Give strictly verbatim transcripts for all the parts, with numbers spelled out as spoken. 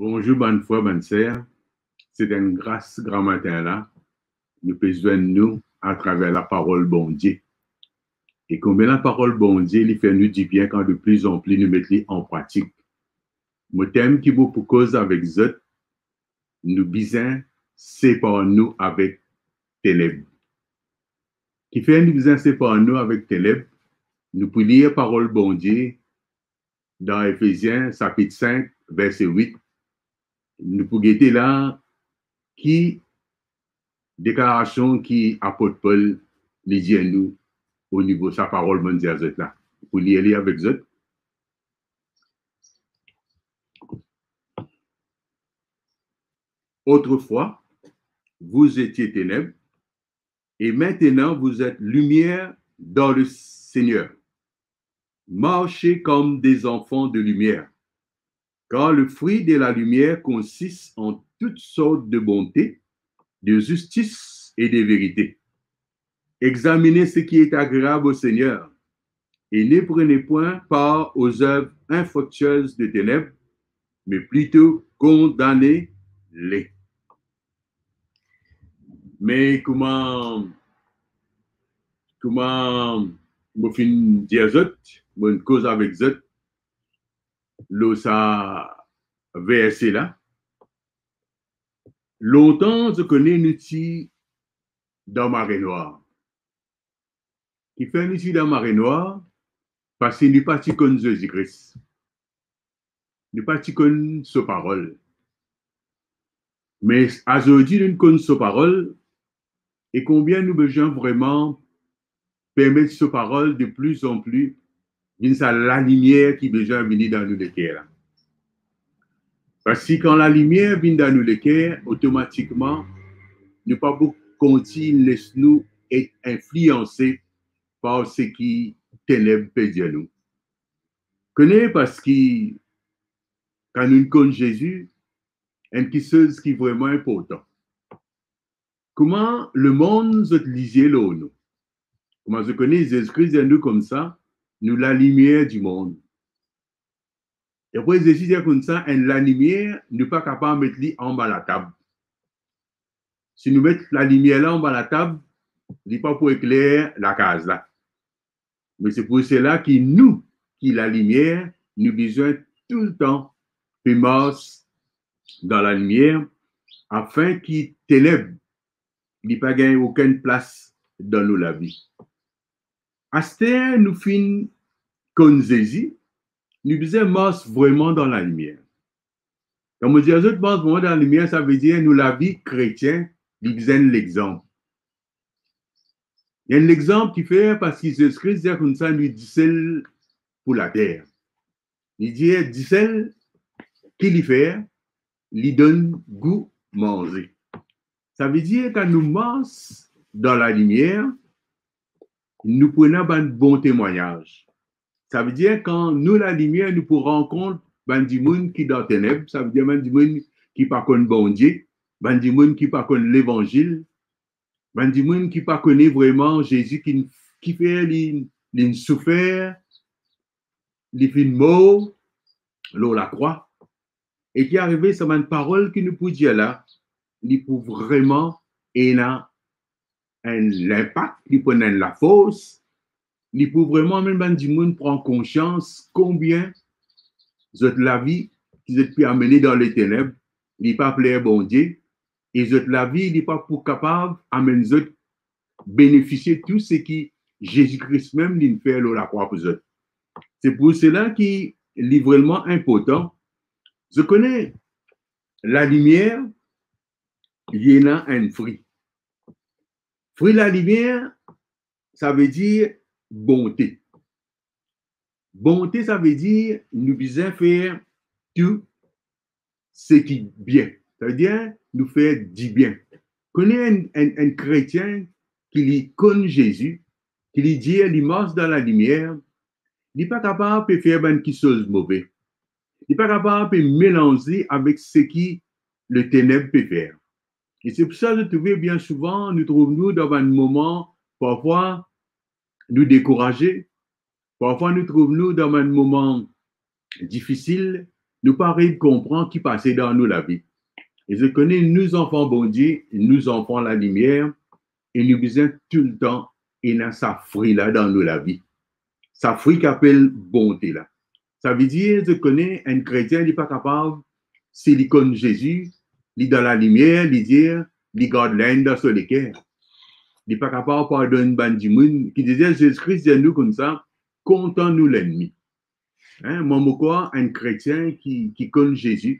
Bonzour bann frer, bann ser. Se enn gras gramatin la, nou pe zwenn nou atraver laparol Bondie. E konbien laparol Bondie, li fer nou dibien kan de plizanpli nou met li an pratik. Mo tem ki mo pou koz avek zot, nou bizin separ nou avek teneb. Kifer nou bizin separ nou avek teneb? Nou pou lir parol Bondie dan Efezien sapit sink, verse wit. Nou pou gete la ki deklarasion ki apot Pol li dir nou o nivo sa parol mo dir zot la. Pou lir li avek zot. Autrefois, vous étiez ténèbres, et maintenant vous êtes lumière dans le Seigneur. Marchez comme des enfants de lumière, car le fruit de la lumière consiste en toutes sortes de bonté, de justice et de vérité. Examinez ce qui est agréable au Seigneur, et ne prenez point part aux œuvres infructueuses de ténèbres, mais plutôt condamnez-les. Me kouma, kouma mo finn dir zot, mo finn koz avek zot lor sa verse la, lontan zot kone nou ti dan marenwar. Kifer nou ti dan marenwar? Parski nou pa ti konn Zezi Kris. Nou pa ti konn so parol. Me azordi nou konn so parol, e konbien nou bizin vreman permet so parol de plizanpli vinn sa lalimier ki bizin vini dan nou leker la. Parski kan lalimier vinn dan nou leker, otomatikman, nou pa pou kontign les nou et inflianse par seki teneb pe dir nou. Kone, parski kan nou konn Zezi, enn kiksoz ki vreman inportan. Kouma lemonn zot lizie lor nou? Kouma zot kone, Zezi Kris dir nou koumsa, nou lalimier dimond. E apre Zezi dir koumsa, enn lalimier, nou pa kapav met li anba latab. Si nou met lalimier la anba latab, li pa pou ekler lakaz la. Me se pou sela ki nou, ki lalimier, nou bizin toultan pe mars dan lalimier, afin ki teneb, li pa gagn okenn plas dan nou lavi. Aster nou finn konn Zezi, nou bizin mars vreman dan lalimier. Kan mo dir zot mars vreman dan lalimier, savedir nou lavi kretien, li bizin enn lexanp. Li enn lexanp kifer, parski Zezi Kris dir koumsa, nou disel pou later. Li dir disel, ki li fer? Li donn gou manze. Savedir kan nou mars dan lalimier, nou pou ena bann bon temwagnaz. Savedir kan nou lalimier, nou pou rankont bann dimoun ki dan teneb, savedir bann dimoun ki pa konn Bondie, bann dimoun ki pa konn levanzil, bann dimoun ki pa kone vreman Zezi ki, kifer li, linn soufer, li finn mor lor lakrwa, e ki arive sa bann parol ki nou pou dir la, li pou vreman ena enn linpak, li pou ena enn lafors, li pou vreman amenn bann dimoun pran konsians konbien zot lavi ki zot pe amene dan leteneb, li pa pler Bondie, e zot lavi, li pa pou kapav amenn zot benefisie tou seki Zezi Kris mem linn fer lor lakrwa pou zot. Se pou sela ki li vreman inportan. Zot kone, lalimier, li ena enn fri. Fri lalimier, savedir bonte. Bonte, savedir nou bizin fer tou seki bien. Savedir nou fer dibien. Kone enn, enn, enn kretien ki li konn Zezi, ki li dir li mars dan lalimier, li pa kapav pe fer bann kiksoz move. Li pa kapav pe melanze avek seki leteneb pe fer. E se pou sa, zot trouve bien souvan, nou trouv nou dan bann moman, parfwa, nou dekouraze, parfwa nou trouv nou dan bann moman difisil, nou pa ariv konpran ki pase dan nou lavi. E zot kone, nou zanfan Bondie, nou zanfan lalimier, e nou bizin toultan ena sa fri la dan nou lavi. Sa fri ki apel bonte la. Savedir, zot kone, enn kretien, li pa kapav, si li konn Zezi, li dan lalimier, li dir, li gard laenn dan so leker. Li pa kapav pardonn bann dimoun, ki dir, Zezi Kris dir nou koumsa, kontan nou lennmi. Hein, mwa mo krwar enn kretien ki, ki konn Zezi,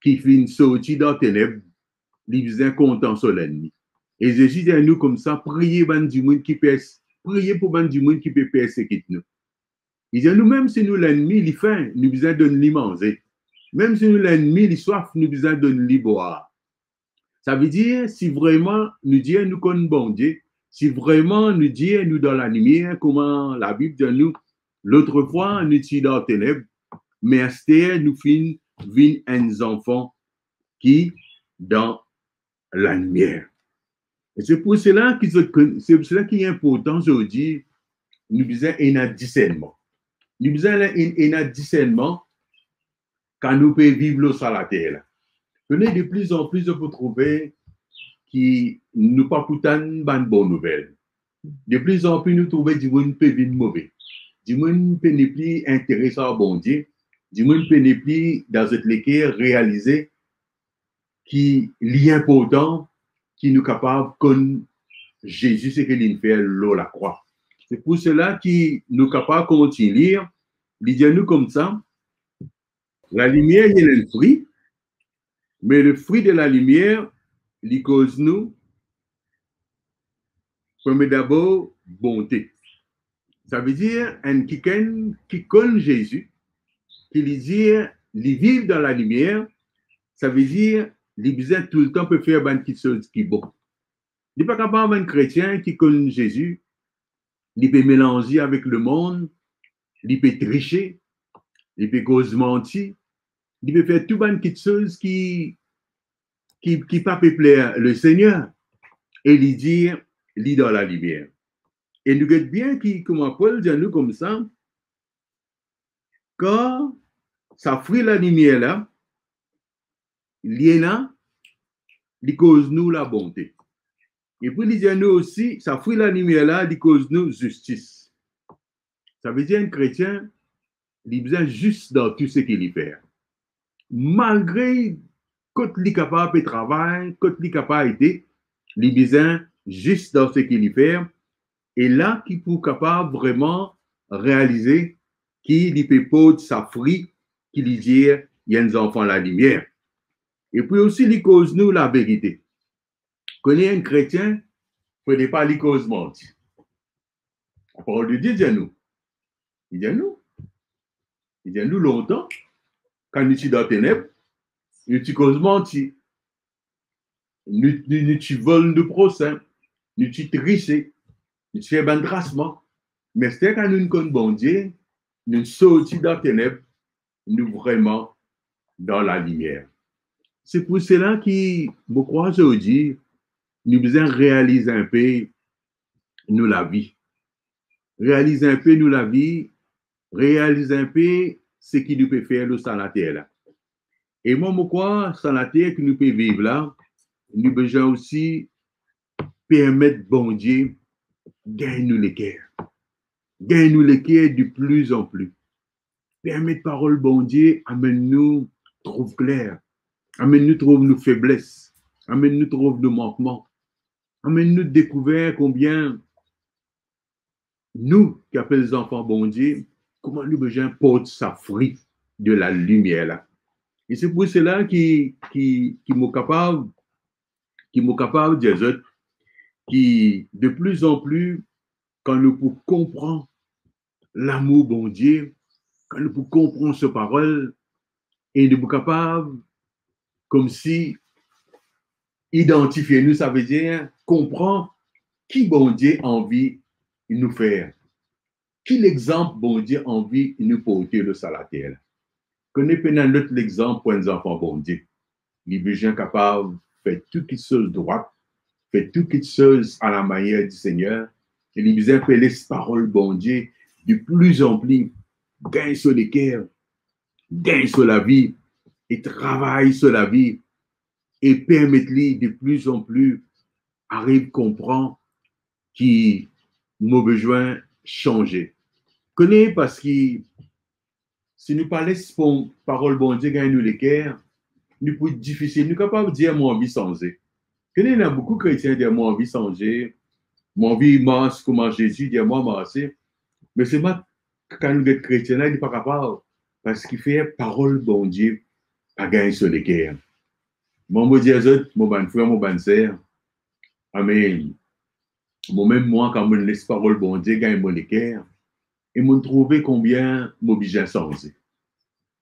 ki finn sorti dan teneb, li bizin kontan so lennmi. E Zezi dir nou koumsa, priye bann dimoun ki pers-, priye pou bann dimoun ki pe persekit nou. Li dir nou, mem si nou lennmi, li fin, nou bizin donn li manze. Mem si nou lennmi, li swaf, nou bizin donn li bwar. Savedir, si vreman nou dir nou konn Bondie, si vreman nou dir nou dan lalimier, kouma Labib dir nou, lotrefwa nou ti dan teneb, me aster nou finn vinn enn zanfan ki dan lalimier. E se pou sela ki zot konn-, se pou sela ki inportan zordi, nou bizin ena disernman. Nou bizin ena, ena disernman kan nou pe viv lor sa later la. Kone, de plizanpli zot pou trouve ki nou pa pou tann bann bon nouvel. De plizanpli nou trouve dimoun pe vinn move. Dimoun pe nepli interes ar Bondie. Dimoun pe nepli dan zot leker realize ki li inportan ki nou kapav konn Zezi, seki linn fer lor lakrwa. Se pou sela ki nou kapav kontign lir, li dir nou koumsa, lalimier, li ena enn fri, me le fri de lalimier, li koz nou, premie dabor, bonte. Savedir, enn kikenn ki konn Zezi, ki li dir li viv dan lalimier, savedir, li bizin toultan pe fer bann kiksoz ki bon. Li pa kapav enn kretien ki konn Zezi, li pe melanze avek lemond, li pe trise, li pe koz manti, li pe fer tou bann kiksoz ki, ki, ki pa pe pler Lesegner, e li dir li dan lalimier. E nou get bien ki, kouma Pol dir nou koumsa, kan sa fri lalimier la, li ena, li koz nou labonte. Epi li dir nou osi, sa fri lalimier la, li koz nou zistis. Savedir enn kretien, li bizin zis dan tou seki li fer. Malgre kot li kapav pe travay, kot li kapav ete, li bizin zis dan seki li fer, e la ki pou kapav vreman realize ki li pe port sa fri ki li dir li enn zanfan lalimier. Epi osi li koz nou laverite. Kone enn kretien, fode pa li koz manti. Laparol de Die dir nou. Li dir nou. Li dir nou lontan, kan nou ti dan teneb, nou ti koz manti. Nou, nou, nou ti vol nou prosin, nou ti trise, nou ti fer bann trasman. Me aster kan nou konn Bondie, nou sorti dan teneb, nou vreman dan lalimier. Se pou sela ki, mo krwar zordi, nou bizin realiz inpe nou lavi. Realiz inpe nou lavi, realiz inpe seki nou pe fer lor sa later la. E mwa, mo krwar, sa later ki nou pe viv la, nou bizin osi permet Bondie gagn nou leker. Gagn nou leker de plizanpli. Permet parol Bondie amenn nou trouv kler, amenn nou trouv nou febles, amenn nou trouv nou mankman, amenn nou dekouver konbien nou ki apel zanfan Bondie, kouma nou bizin port sa fri de lalimier la. E se pou sela ki, ki, ki mo kapav, ki mo kapav dir zot ki de plizanpli, kan nou pou konpran lamour Bondie, kan nou pou konpran so parol, e nou pou kapav koumsi idantifie nou, savedir konpran ki Bondie anvi nou fer, ki lexanp Bondie anvi nou porte lor sa later la. Kone pena lot lexanp pou enn zanfan Bondie. Li bizin kapav fer tou kiksoz drwat, fer tou kiksoz a la manier di Segner, e li bizin pe les parol Bondie de plizanpli gagn so leker, gagn so lavi e travay so lavi e permet li de plus en plus ariv konpran ki mo bizin sanze. Kone, parski si nou pa les bon, parol Bondie gagn nou leker, nou pou difisil. Nou kapav dir, "Mo anvi sanze." Kone, ena boukou kretien dir, "Mo anvi sanze, mo anvi mars kouma Zezi dir mwa marse." Me selman, kan nou get kretien la, li pa kapav, parski fer parol Bondie pa gagn so leker. Mo, mo dir zot, mo bann frer, mo bann ser, amen. Momem, mwa, kan mo les parol Bondie gagn mo leker, e mo trouve konbien mo bizin sanze.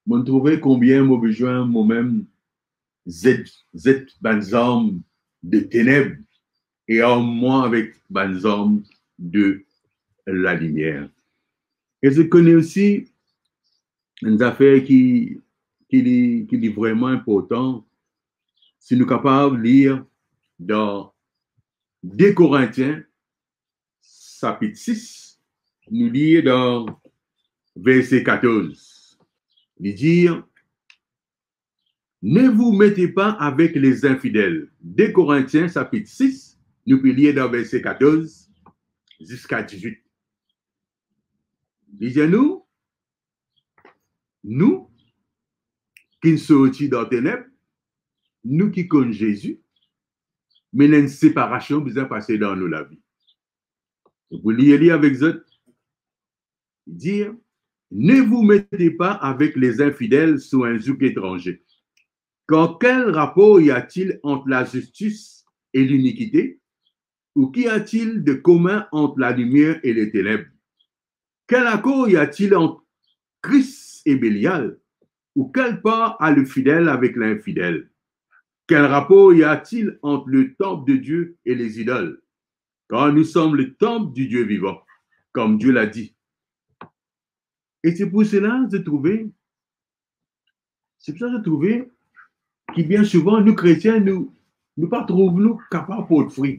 Mo trouve konbien mo bizin momem zet, zet bann zarm de teneb e arm mwa avek bann zarm de lalimier. E zot kone osi enn zafer ki, ki li, ki li vreman inportan, si nou kapav lir dan de Korintien, sapit sis, nou lir dan verse katorz. Li dir, "Ne vous mettez pas avec les infidèles." De Korintien, sapit sis, nou pe lir dan verse katorz ziska dizwit. Li dir nou, nou ki sorti dan teneb, nou ki konn Zezi, me ena enn separasion bizin pase dan nou lavi. Pou lir li avek zot, li dir, "Ne vous mettez pas avec les infidèles sous un joug étranger. Car quel rapport y a-t-il entre la justice et l'iniquité? Ou qu'y a-t-il de commun entre la lumière et les ténèbres? Quel accord y a-t-il entre Christ et Bélial? Ou quelle part a le fidèle avec l'infidèle? Quel rapport y a-t-il entre le temple de Dieu et les idoles? Car nous sommes le temple du Dieu vivant, comme Dieu l'a dit." E se pou sela, zot trouve, se pou sa zot trouve ki bien souvan, nou kretien, nou, nou pa trouv nou kapav port fri.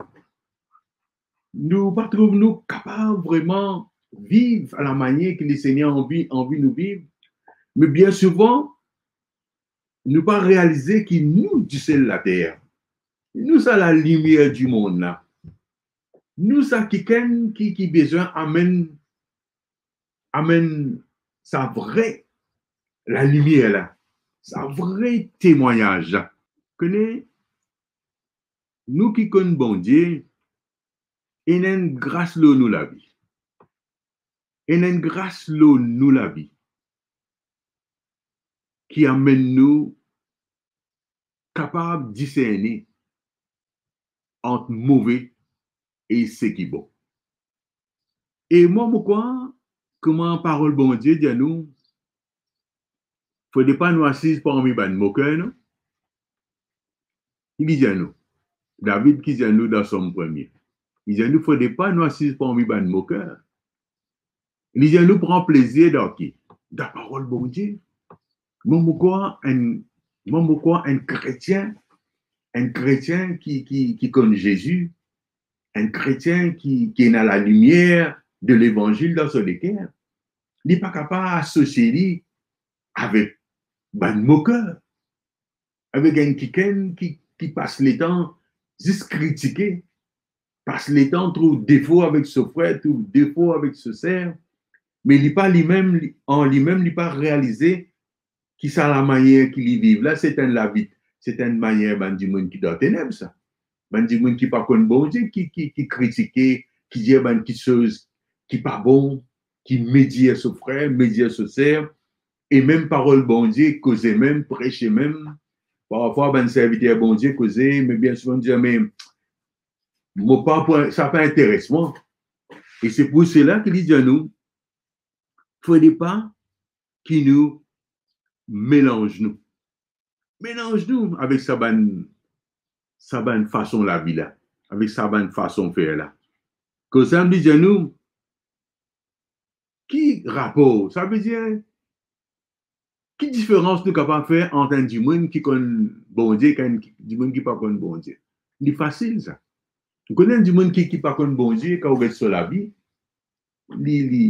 Nou pa trouv nou kapav vreman viv a lamanier ki Lesegner anvi, anvi nou viv. Me bien souvan, nou pa realize ki nou disel later. Nou sa lalimier dimond la. Nou sa kikenn ki, ki bizin amenn, amenn sa vre lalimier la, sa vre temwagnaz la. Kone, nou ki konn Bondie, ena enn gras lor nou lavi. Ena enn gras lor nou lavi ki amenn nou kapav diserne ant move e seki bon. E mwa, mo krwar, kouma parol Bondie dir nou, fode pa nou asiz parmi bann moker, non? Ki li dir nou? David ki dir nou dan Som premie. Li dir nou, fode pa nou asiz parmi bann moker. Li dir nou pran plezir dan ki? Dan parol Bondie. Mwa, mo krwar enn, mwa, mo krwar enn kretien, enn kretien ki, ki, ki konn Zezi, enn kretien ki, ki ena lalimier de levanzil dan so leker, li pa kapav asosie li avek bann moker, avek enn kikenn ki, ki pas letan zis kritike, pas letan trouv defo avek so frer, trouv defo avek so ser, me li pa limem, li, an limem, li pa realize ki sa lamanier ki li viv la, se enn lavi, se enn manier bann dimoun ki dan teneb sa. Bann dimoun ki pa konn Bondie, ki, ki, ki kritike, ki dir bann kiksoz ki pa bon, ki medir so frer, medir so ser, e mem parol Bondie, koze mem, prese mem. Parfwa bann serviter Bondie koze, me bien souvan dir, "Me mo pa pou, sa pa interes mwa." E se pou sela ki li dir nou, fode pa ki nou melanz nou. Melanz nou avek sa bann, sa bann fason lavi la, avek sa bann fason fer la. Koumsa, li dir nou, ki rapor, savedir, ki diferans nou kapav fer ant enn dimoun ki konn Bondie ek enn dimoun ki pa konn Bondie? Li fasil, sa. Ou konn enn dimoun ki, ki pa konn Bondie, kan ou get so lavi, li, li,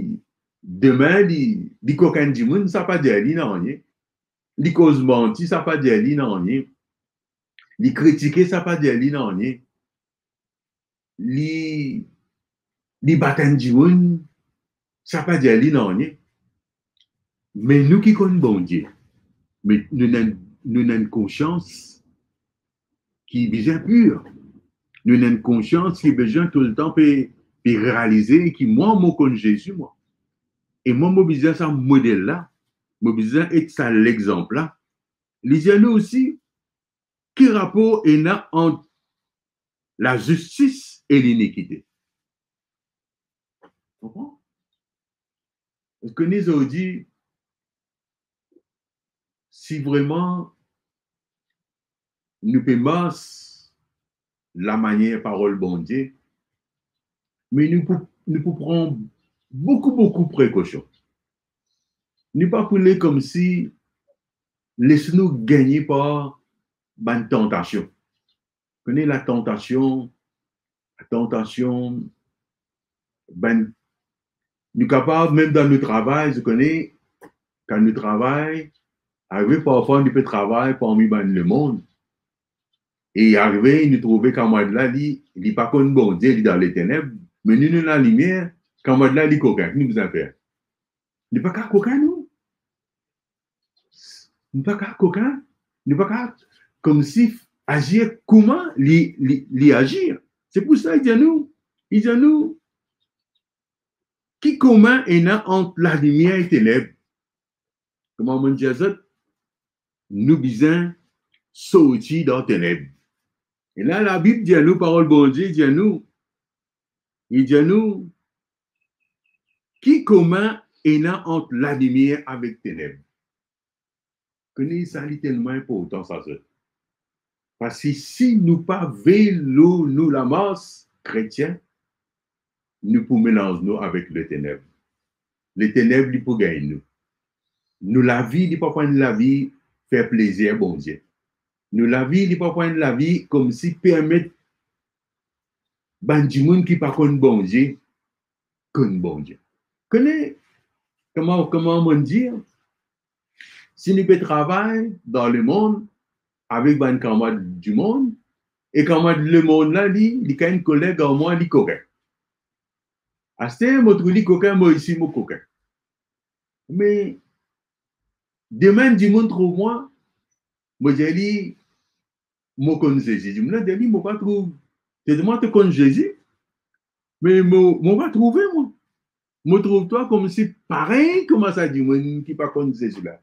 demin, li, li kokin dimoun, sa pa dir li nanye. Li koz manti, sa pa dir li nanye. Li kritike, sa pa dir li nanye. Li, li bat enn dimoun, sa pa dir li nanye. Me nou ki konn Bondie, me nou ena, nou ena enn konsians ki bizin pir. Nou ena enn konsians ki bizin toultan pe, pe realize ki mwa, mo konn Zezi, mwa. E mwa, mo bizin sa model la. Mo bizin et sa lexanp la. Li dir nou osi, ki rapor ena ant lazistis e linikite? Konpran? Parski zordi, si vreman nou pe mars lamanier parol Bondie, me nou pou, nou pou pran boukou, boukou prekosion. Nou pa pou le koumsi les nou gagne par bann tantasion. Kone latantasion, latantasion, bann, nou kapav mem dan nou travay, zot kone, kan nou travay, arive parfwa nou pe travay parmi bann lemond, e arive nou trouve kamarad la, li, li pa konn Bondie, li dan leteneb, me nou, nou lalimier, kamarad la, li kokin, ki nou bizin fer? Nou pa kapav kokin, nou. Nou pa kapav kokin, nou pa kapav koumsi azir kouma li, li, li azir. Se pou sa li dir nou, li dir nou, ki komin ena ant lalimier e teneb? Kouma mo dir zot, nou bizin sorti dan teneb. E la, Labib dir nou, parol Bondie dir nou, li dir nou, ki komin ena ant lalimier avek teneb? Kone sa, li telman inportan sa, zot. Parski si nou pa vey lor nou lamars kretien, nou pou melanz nou avek leteneb. Leteneb, li pou gagn nou. Nou lavi, li pa pou enn lavi fer plezir Bondie. Nou lavi, li pa pou enn lavi koumsi permet bann dimoun ki pa konn Bondie konn Bondie. Kone, kouma, kouma mo dir, si nou pe travay dan lemond avek bann kamarad dimond, e kamarad lemond la, li, li kapav enn koleg ar mwa, li kokin. Aster, mo trouv li kokin, mwa osi mo kokin. Me demin dimoun trouv mwa, mo dir li, mo konn Zezi. Dimoun la dir li, mo pa trouv. To dir mwa to konn Zezi, me mo, mo pa trouve mwa. Mo trouv twa koumsi parey kouma sa dimoun ki pa konn Zezi la.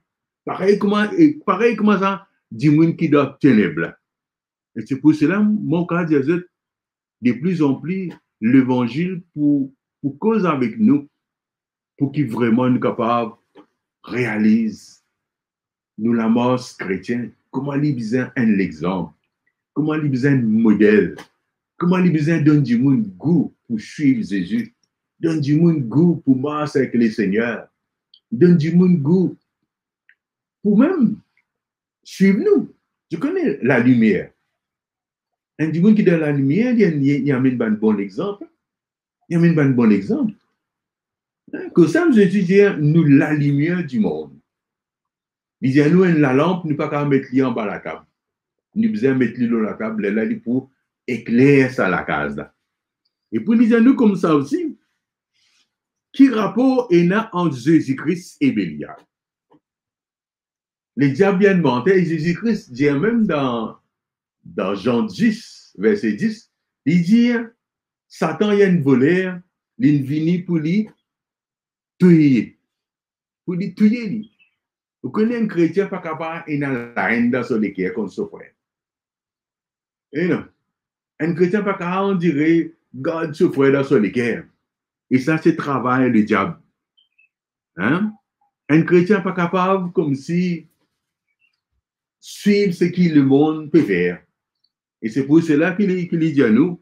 Parey kouma, e parey kouma sa dimoun ki dan teneb la. E se pou sela, mo kapav dir zot, de pli an pli, levanzil pou, pou koz avek nou, pou ki vreman nou kapav realiz nou lamars kretien, kouma li bizin enn lexanp, kouma li bizin enn model, kouma li bizin donn dimoun gou pou swiv Zezi, donn dimoun gou pou mars avek Lesegner, donn dimoun gou pou mem swiv nou. Zot kone lalimier. Enn dimoun ki dan lalimier, li, li, li amenn bann bon lexanp. Li amenn bann bon lexanp. Hein? Koumsa Zezi dir, nou lalimier dimond. Li dir nou enn lalanp, nou pa kapav met li anba latab. Nou bizin met li lor latab, lerla li pou ekler sa lakaz la. E pou li dir nou koumsa osi, ki rapor ena ant Zezi Kris e Belial? Lediab li enn manter, e Zezi Kris dir mem dan, dan Zan dis, verse dis, li dir, Satan li enn voler, li vini pou li touye, pou li touye li. Ou kone enn kretien pa kapav ena laenn dan so leker kont so frer. E non. Enn kretien pa kapav, on dirait, gard so frer dan so leker. E sa se travay lediab. Hein? Enn kretien pa kapav koumsi swiv seki lemond pe fer. E se pou sela ki li, ki li dir nou,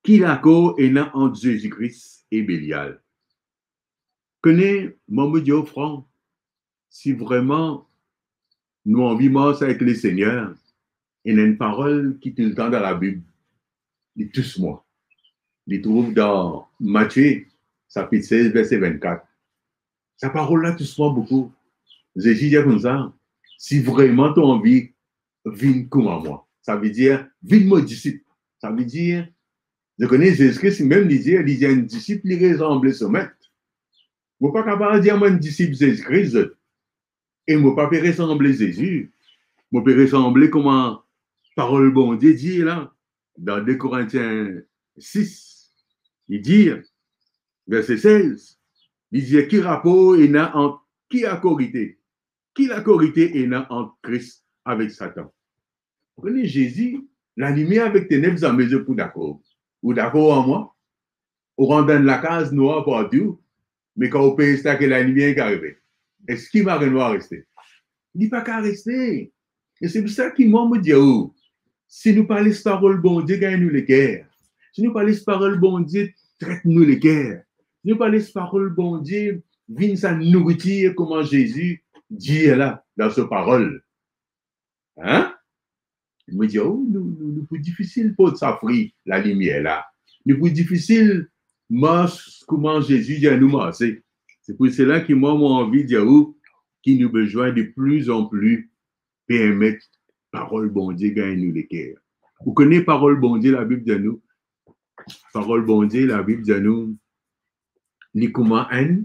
ki lakor ena ant Zezi Kris e Belial? Kone, mo, mo dir ou fran, si vreman nou anvi mars avek Lesegner, ena enn parol ki toultan dan Labib, li tous mwa. Li trouv dan Matie, sapit sez, verse vennkat. Sa parol la tous mwa boukou. Zezi dir koumsa, "Si vreman to anvi vinn kouma mwa, savedir vinn mo disip." Savedir, zot kone Zezi Kris limem, li dir, li dir enn disip, li resanble so met. Mo pa kapav dir mo enn disip Zezi Kris, zot, e mo pa pe resanble Zezi. Mo pe resanble kouma Parol Bondie dir la, dan de Korintien sis, li dir, verse sez, li dir, "Ki rapor ena ant ki akorite? Ki lakorite ena ant Kris avek Satan?" Ou kone Zezi, lalimier avek teneb zame zot pou dakor. Ou dakor ar mwa? Ou rant dan enn lakaz nwar partou, me kan ou pez la, ki lalimier ki arive? Eski marenwar reste? Li pa kav reste. E se pou sa ki mwa mo dir ou, si nou pa les Parol Bondie gagn nou leker, si nou pa les Parol Bondie tret nou leker, si nou pa les Parol Bondie vinn sa nouritir kouma Zezi dir la dan so Parol, hein? Mo dir, oh, nou, nou, nou pou difisil port sa fri lalimier la. Nou pou difisil mars kouma Zezi dir nou marse. Se pou sela ki mwa, mo anvi dir ou ki nou bizin de pli an pli permet Parol Bondie gagn nou leker. Ou kone Parol Bondie, Labib dir nou, Parol Bondie, Labib dir nou, li kouma enn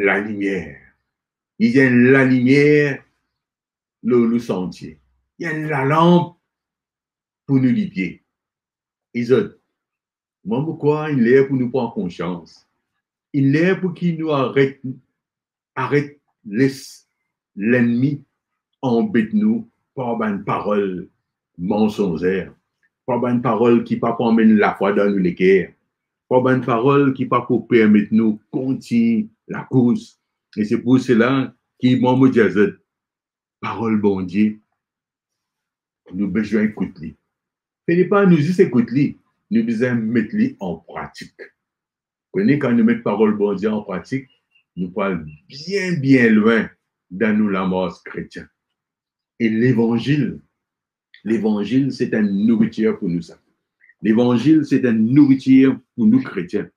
lalimier. Li enn lalimier lor nou santie. Li enn lalanp pou nou lipie. E zot, mwa mo krwar inn ler pou nou pran konsians. Inn ler pou ki nou aret, aret les lennmi anbet nou par bann parol mansonzer, par bann parol ki pa pou amenn lafwa dan nou leker, par bann parol ki pa pou permet nou kontign lakours. E se pou sela ki mwa mo dir zot, Parol Bondie, nou bizin ekout li. Fode pa nou zis ekout li, nou bizin met li an pratik. Kone kan nou met Parol Bondie an pratik, nou pou al bien, bien lwin dan nou lamars kretien. E Levanzil, Levanzil, se enn nouritir pou nou sa. Levanzil, se enn nouritir pou nou kretien.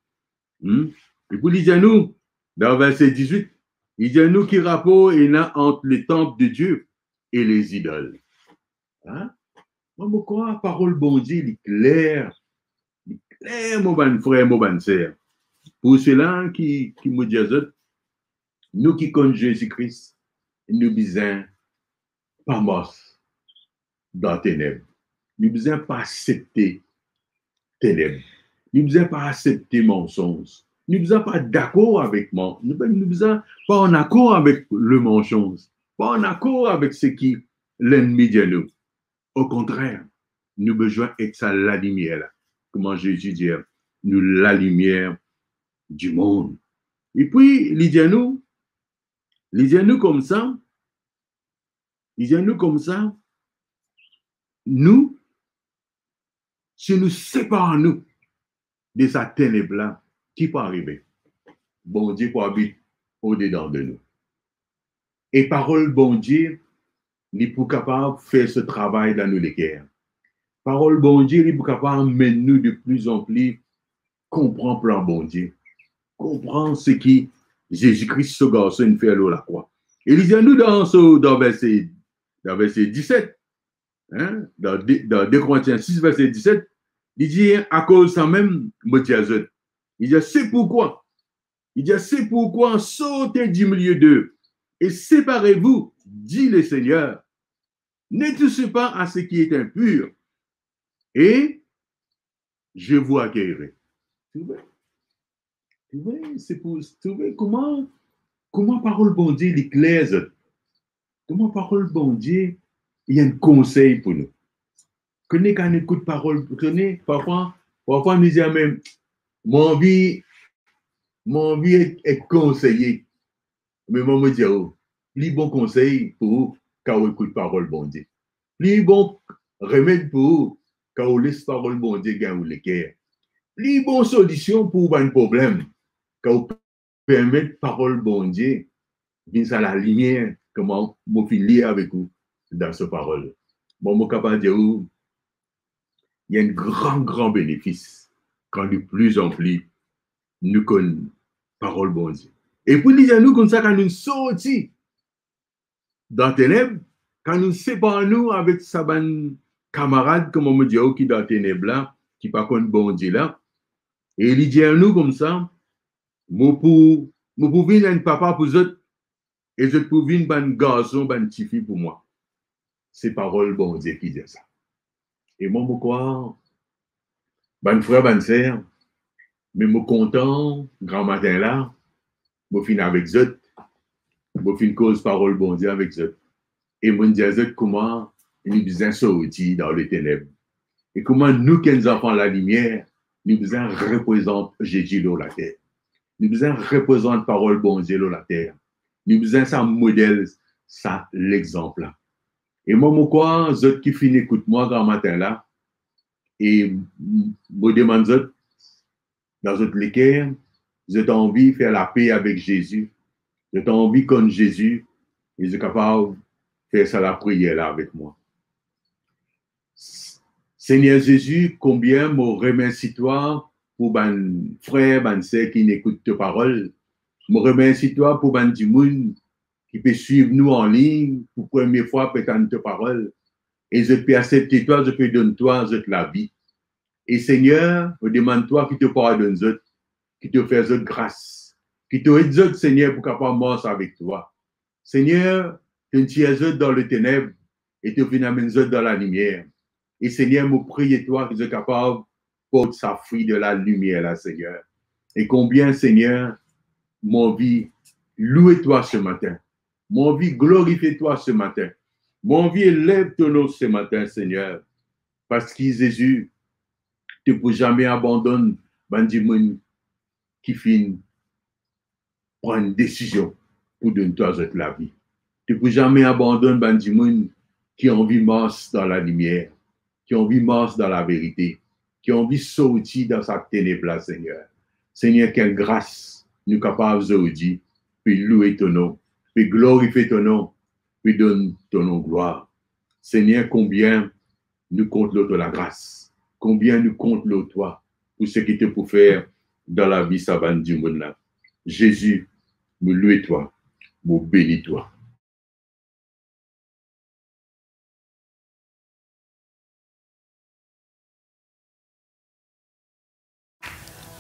Hmm? E pou li dir nou, dan verse dizwit, li dir nou ki rapor ena ant letanp de Dieu e lezidol. Hein? Mwa, mo krwar Parol Bondie, li kler. Li kler, mo bann frer, mo bann ser. Pou sela ki, ki mo dir zot, nou ki konn Zezi Kris, nou bizin pa mars dan teneb. Nou bizin pa aksepte teneb. Nou bizin pa aksepte mansonz. Nou bizin pa dakor avek man-, nou, nou bizin pa an akor avek le mansonz, pa an akor avek seki lennmi dir nou. Okontrer, nou bizin et sa lalimier la. Kouma Zezi dir, nou lalimier dimond. Epi, li dir nou, li dir nou koumsa, li dir nou koumsa, nou, si nou separ nou de sa teneb la, ki pou arive? Bondie pou abit odedan de nou. E Parol Bondie, li pou kapav fer so travay dan nou leker. Parol Bondie, li pou kapav amenn nou de pli an pli konpran plan Bondie, konpran seki Zezi Kris, so Garson, inn fer lor lakrwa. E li dir nou dan so, dan verse, dan verse diset, hein, dan de, dan de Korintien sis, verse diset, li dir, akoz samem, mo dir zot, li dir, c'est pourquoi, li dir, c'est pourquoi sortez du milieu d'eux et séparez-vous, dit le Seigneur. Ne touchez pas à ce qui est impur, et je vous accueillerai. Trouve? Trouve? Se pou, trouve kouma, kouma Parol Bondie, li kler, zot. Kouma Parol Bondie, li enn konsey pou nou. Kone kan nou ekout parol, kone, parfwa, parfwa nou dir, "Me, mo anvi, mo anvi et, et konseye." Me mwa, mo dir ou, pli bon konsey pou ou, kan ou ekout Parol Bondie. Pli bon remed pou ou, kan ou les Parol Bondie gagn ou leker. Pli bon solision pou ou bann problem, kan ou permet Parol Bondie vinn sa lalimier, kouma mo finn lir avek ou dan so Parol. Bon, mo kapav dir ou, li enn gran, gran benefis kan de pli an pli nou konn Parol Bondie. Epi li dir nou koumsa, kan nou sorti dan teneb, kan nou separ nou avek sa bann kamarad, kouma mo dir ou, ki dan teneb la, ki pa konn Bondie la, e li dir nou koumsa, "Mo pou, mo pou vinn enn papa pou zot, e zot pou vinn bann garson, bann tifi pou mwa." Se parol Bondie ki dir sa. E mwa, mo krwar, bann frer, bann ser, me mo kontan gramatin la, mo finn avek zot, mo finn koz parol Bondie avek zot. E mo dir zot kouma nou bizin sorti dan leteneb. E kouma nou ki enn zanfan lalimier, nou bizin reprezant Zezi lor later. Nou bizin reprezant parol Bondie lor later. Nou bizin sa model, sa lexanp la. E mwa, mo krwar zot ki finn ekout mwa gramatin la, e m-, mo demann zot, dan zot leker, zot anvi fer lape avek Zezi, zot anvi konn Zezi, e zot kapav fer sa lapriyer la avek mwa. Segner Zezi, konbien mo remersi twa pou bann frer, bann ser ki finn ekout to parol. Mo remersi twa pou bann dimoun ki pe swiv nou anlign pou premie fwa, pe tann to parol, e zot pe aksepte twa, zot pe donn twa zot lavi. E Segner, mo demann twa ki to pardonn zot, ki to fer zot gras, ki to ed zot, Segner, pou kapav mars avek twa. Segner, to tir zot dan leteneb e to vinn amenn zot dan lalimier. E Segner, mo priye twa ki zot kapav port sa fri de lalimier la, Segner. E konbien, Segner, mo anvi loue twa se matin. Mo anvi glorifie twa se matin. Mo anvi elev to nom se matin, Segner. Parski Zezi, to pou zame abandonn bann dimoun ki finn pran enn desizion pou donn twa zot lavi. To pou zame abandonn bann dimoun ki anvi mars dan lalimier, ki anvi mars dan laverite, ki anvi sorti dan sa teneb la, Segner. Segner, ki enn gras nou kapav zordi pe loue to nom, pe glorifie to nom, pe donn to nom glwar. Segner, konbien nou kont lor to lagras, konbien nou kont lor twa pou seki to pou fer dan lavi sa bann dimoun la. Zezi, mo loue twa, mo beni twa.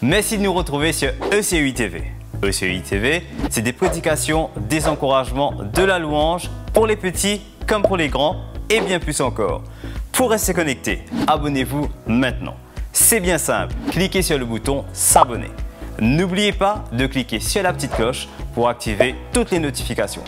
Merci de nous retrouver sur E C U I T V. E C U I T V, c'est des prédications, des encouragements, de la louange pour les petits comme pour les grands et bien plus encore. Pour rester connecté, abonnez-vous maintenant. C'est bien simple, cliquez sur le bouton s'abonner. N'oubliez pas de cliquer sur la petite cloche pour activer toutes les notifications.